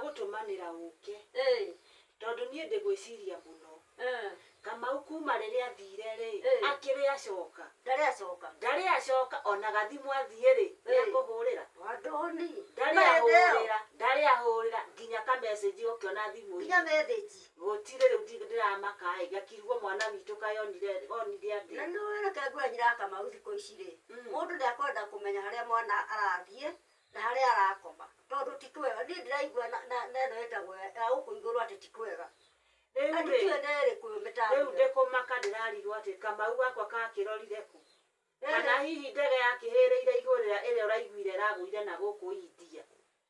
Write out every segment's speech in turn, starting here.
Ndagũtũmanĩra ũke. Tondũ niĩ ndĩgwĩciria mũno. Kamau kuma rĩrĩa athire rĩ, akĩrĩ acoka? Ndarĩ acoka. Ndarĩ acoka ona gathimũ athiĩ rĩ, nĩakũhũrĩra? Wandoni. Ndarĩ ahũrĩra, ndarĩ ahũrĩra nginya ka message ũkĩona thimũ-inĩ. Nginya message. Gũtirĩ rĩu ndĩramaka ĩ, ngakirwo mwana witũ kaĩ onire onire Na atĩa. nĩ reke ngwĩre nyina Kamau thikũ ici rĩ, mũndũ nĩ akwenda kũmenya harĩa mwana arathiĩ na harĩa arakoma, tondũ ti kwega. Niĩ ndĩraigua na na ĩno ĩtagwo ya gũkũ igũrũ atĩ ti kwega. Rĩu Na rĩ, ndikĩũĩ nĩ ĩrĩkũ mĩtambo rĩu ĩyo. ndĩkũmaka ndĩrarigwo atĩ Kamau gakwa kakĩrorire kũ? Kana hihi ndege yakĩhĩrĩire igũrũ ĩrĩa ĩrĩa ũraiguire ĩragũire na gũkũ India?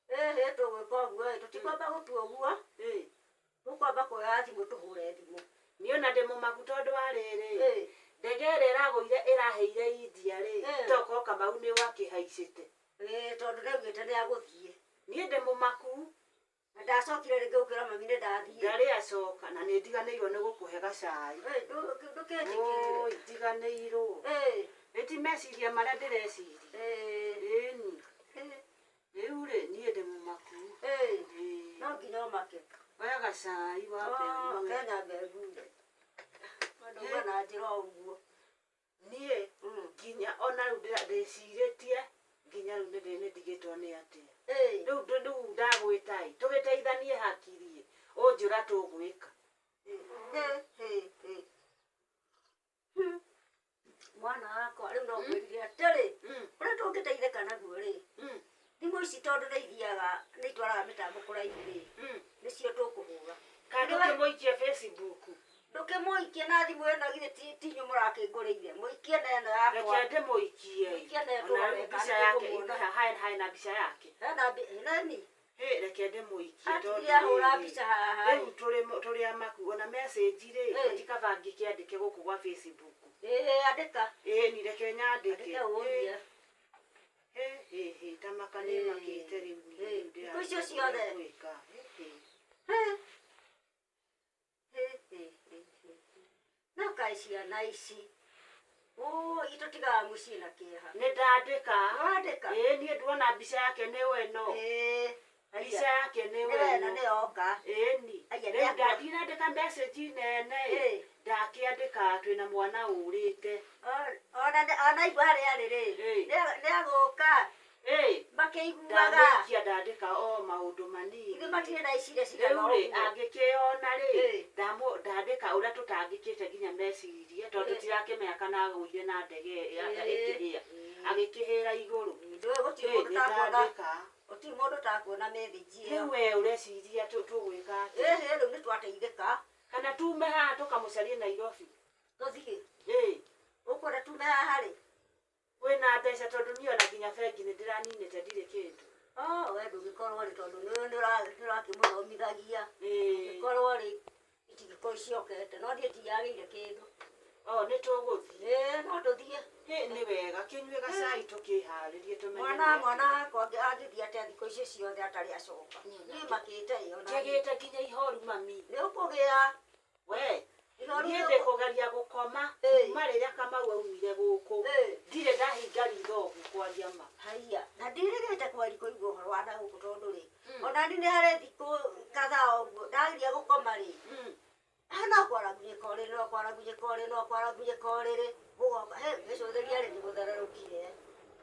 Ĩhĩ tũgwĩka ũguo ĩ, tũtikwamba gũtua ũguo, tũkwamba kuoya thimũ tũhũre thimũ. Niĩ ona ndĩ mũmaku tondũ wa rĩrĩ, ndege ĩrĩa ĩragũire ĩrahĩire India rĩ, tokorwo Kamau nĩ wakĩhaicĩte. Ĩĩ tondũ nĩaugĩte nĩ agũthiĩ. Niĩ ndĩ mũmaku. Na ndacokire rĩngĩ gũkĩra mami nĩ ndathiĩ. Ndarĩ acoka na nĩ ndiganĩirwo nĩ gũkũhe gacai. Ndũkĩnjĩkĩrĩre. Oi, ndiganĩirwo. Nĩ ti meciria marĩa ndĩreciria. Ĩni. Rĩu rĩ, niĩ ndĩ mũmaku. Ĩĩ. No nginya ũmake. Oya gacai wambe ũnyue. Kenya mbegure. Ndauga na njĩra o ũguo. Niĩ nginya ona rĩu ndĩcirĩtie nginya rĩu nĩ ndigĩtwo nĩ atĩa. Rĩu rĩu ndagwĩta ĩ, tũgĩteithanie hakiri ĩ, ũnjĩra tũgwĩka. Mwana wakwa rĩu no ngwĩrire atĩrĩ, ũrĩa tũngĩteithĩka naguo rĩ, thimũ ici tondũ nĩ ithiaga nĩ itwaraga mĩtambo kũraihu rĩ, nĩcio tũkũhũra. Kana tũkĩmũikie Facebook. Ndũkĩmũikie na thimũ ĩno githĩ ti inyuĩ mũrakĩngũrĩire, mũikie na ĩno yakwa. Reke ndĩmũikie. Mũikie na ĩno Ona tũrore rĩu kana mbica yake nĩtũkũmuona. haha hena mbica yake. Hena nani? Hĩ, reke ndĩmũikie tondũ Atigire ahũra rĩrĩ, mbica haha. rĩu tũrĩ amaku ona message rĩ, ti kaba ngĩkĩandĩke gũkũ gwa Facebook. Ĩĩ andĩka. Ĩĩ ni reke nyandĩke. Andĩka ũũrie. Hĩ, hĩ, hĩ, ta maka nĩ makĩte rĩu niĩ rĩu Thikũ icio ndĩrarigwo ciothe. ũrĩa ngwĩka. Hĩ, hĩ. No kaĩ ciana ici ũi tũtigaga mũciĩ na kĩeha. Nĩ ndandĩka. Wandĩka? Ĩĩ niĩ nduona mbica yake nĩwe ĩno. Mbica yake nĩwe Nĩwe ĩno ĩno. nĩyoka. Ĩni. Aya, Rĩu ndinandĩka message nene ĩ, ndakĩandĩka twĩna mwana ũrĩte. Ona ona igua harĩa arĩ rĩ, nĩagũka. Makĩiguaga. Ndamĩikia ndandĩka o maũndũ manini. Ithuĩ matirĩ na iciria cigana Rĩu rĩ, ũguo. angĩkĩona rĩ, ndandĩka ũrĩa tũtangĩkĩte nginya meciria, tondũ tũtirakĩmenya kana agũire na ndege ĩkĩhĩa. Agĩkĩhĩra igũrũ. Ndũĩ gũtirĩ Ĩ, mũndũ nĩ ũtakuona. ndandĩka. Gũtirĩ mũndũ ũtakuona message ĩyo. Rĩu we ũreciria tũgwĩka atĩa? Ĩhĩ rĩu nĩ twateithĩka. Kana tume haha tũkamũcarie Nairobi. Tũthiĩ. Ĩ. Ũkwenda tume haha rĩ? Wĩna mbeca tondũ niĩ ona nginya bengi nĩ ndĩraninĩte ndirĩ kĩndũ. Oh, we ndũngĩkorwo rĩ tondũ nĩ ũrakĩmũthomithagia. Ndũngĩkorwo rĩ itingĩkorwo iciokete no niĩ ndiyagĩire kĩndũ. Oh, nĩ tũgũthiĩ. Ĩĩ no tũthiĩ. Hĩ, nĩ wega kĩnyue gacai tũkĩharĩrie tũmenye Mwana nĩ mwana wakwa angĩthiĩ atĩa thikũ icio ciothe atarĩ acoka. Niĩ makĩte ĩ ona. Ngĩgĩte nginya ihoru mami. Nĩ ũkũgĩa. We. Ihoru Niĩ nĩ ndĩkũgeria gũkoma kuma rĩrĩa Kamau aumire gũkũ. Ndirĩ ndahinga ritho ũguo kwaria ma. Haiya, na ndirĩgĩte kweri kũigua ũhoro wa na gũkũ tondũ rĩ, ona niĩ nĩ harĩ thikũ kadhaa ũguo ndageria gũkoma rĩ, no kwaragunyĩka ũrĩrĩ, no kwaragunyĩka ũrĩrĩ, no kwaragunyĩka ũrĩrĩ, gũgoka, hĩ, gĩcũthĩria rĩ, nĩ gũthererũkire.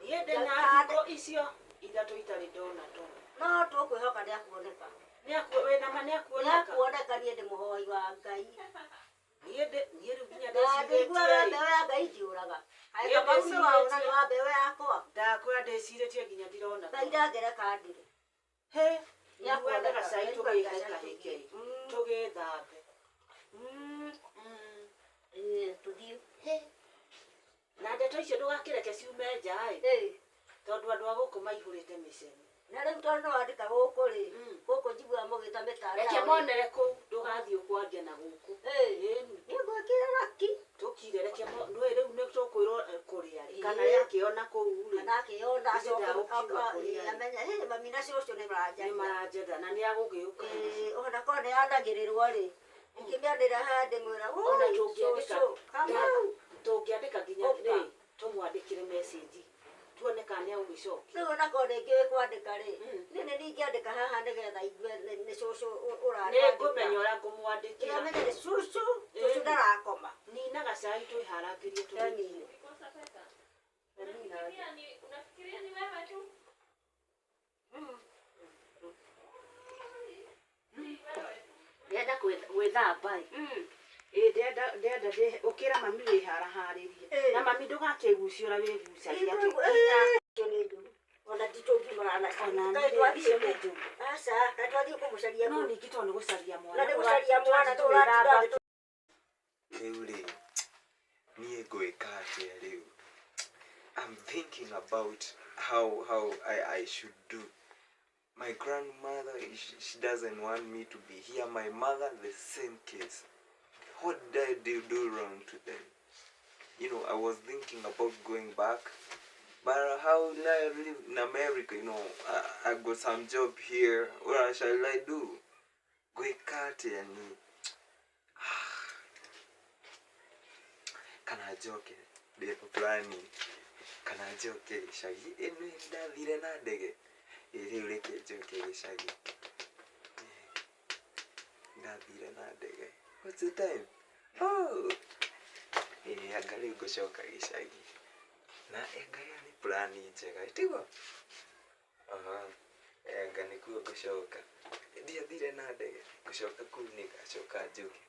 Niĩ ndĩna thikũ icio ithatũ itarĩ ndona toro. No tũkwĩhoka nĩ akuoneka. Wĩna ma nĩ akuoneka? Nĩ akuoneka, niĩ ndĩ mũhoi wa Ngai. Niĩ niĩ rĩu nginya Na ndĩiguaga ndĩcirĩtie. mbeũ ya Ngai ndiũraga. Niĩ Kamau nĩ waona nĩ ndĩcirĩtie. wa mbeũ yakwa. Ndakwĩra ndĩcirĩtie nginya ndirona Ngai toro. ndangereka ndĩrĩ. Hĩ, Nĩ akuoneka. nyuaga gacai tũgĩhĩkahĩke, tũgĩthambe. Ĩĩ, tũthiĩ. Hĩ. Na ndeto icio ndũgakĩreke ciume nja ĩ. Tondũ andũ a gũkũ maihũrĩte mĩcene. Na rĩu tondũ nĩwandĩka gũkũ rĩ, gũkũ njiguaga mũgĩta mĩtandao. Reke monere kũu ndũgathiĩ ũkwaria na gũkũ. Ĩni. Nĩngwĩkĩra raki. Tũkire reke nĩũĩ rĩu nĩ tũkwĩrwo kũrĩa rĩ. Kana yakĩona kũu rĩ. Kana akĩona Ithe acoke ndagũkiuga kũrĩa rĩ. amenye hĩ mami na cũcũ nĩ maranjaria. Nĩ maranjetha na nĩ agũgĩũka. Ona korwo nĩ yanagĩrĩrwo rĩ, ingĩmĩanĩrĩra haha ndĩmwĩra Ona "Wũi, tũngĩandĩka cũcũ, Kamau." tũngĩandĩka nginya Ũka. rĩ, tũmwandĩkĩre message tuone kana nĩ Nĩ agũgĩcokia. Rĩu ona korwo rĩngĩ wĩ kwandĩka rĩ, niĩ nĩ ningĩandĩka haha nĩgetha igue nĩ cũcũ Nĩ ngũmenya ũrĩa ngũmwandĩkĩra. Amenye nĩ cũcũ, cũcũ ndarakoma. Nina gacai twĩharangĩrie tũgĩthiĩ. Nina. Unafikiria ni wewe tu? Ndĩrenda gwĩthamba ĩ. Ĩ ndĩrenda ndĩrenda ũkĩra mami wĩharaharĩrie. Na mami ndũgakĩgucie ũrĩa wĩgucagia nginya. Icio nĩ njũru. Ona titũngiumagara nacio. Ona Kaĩ niĩ twathiĩ icio nĩ njũru. Aca, kaĩ twathiĩ kũmũcaria No kũ? ningĩ tondũ nĩ gũcaria mwana. Na nĩ gũcaria mwana Tũratinda tũratinda. Rĩu rĩ, niĩ ngwĩka atĩa rĩu? I'm thinking about how I should do. My grandmother, she doesn't want me to be here. My mother, the same case. What did I do wrong to them? I was thinking about going back, but how will I live in America? I got some job here. What shall I do? Gwĩka atĩa niĩ? Kana njoke ndĩ plani, kana njoke gĩcagi? Ĩ nĩ ndathire na ndege. Ĩ rĩu reke njoke gĩcagi. Ndathire na ndege. What's the time? Oh, ĩ anga rĩu ngũcoka gĩcagi. Na anga ĩyo nĩ plani njega, tiguo? Aha, anga nĩkuo ngũcoka. Ndiathire na ndege, ngũcoka kũu nĩngacoka njũke.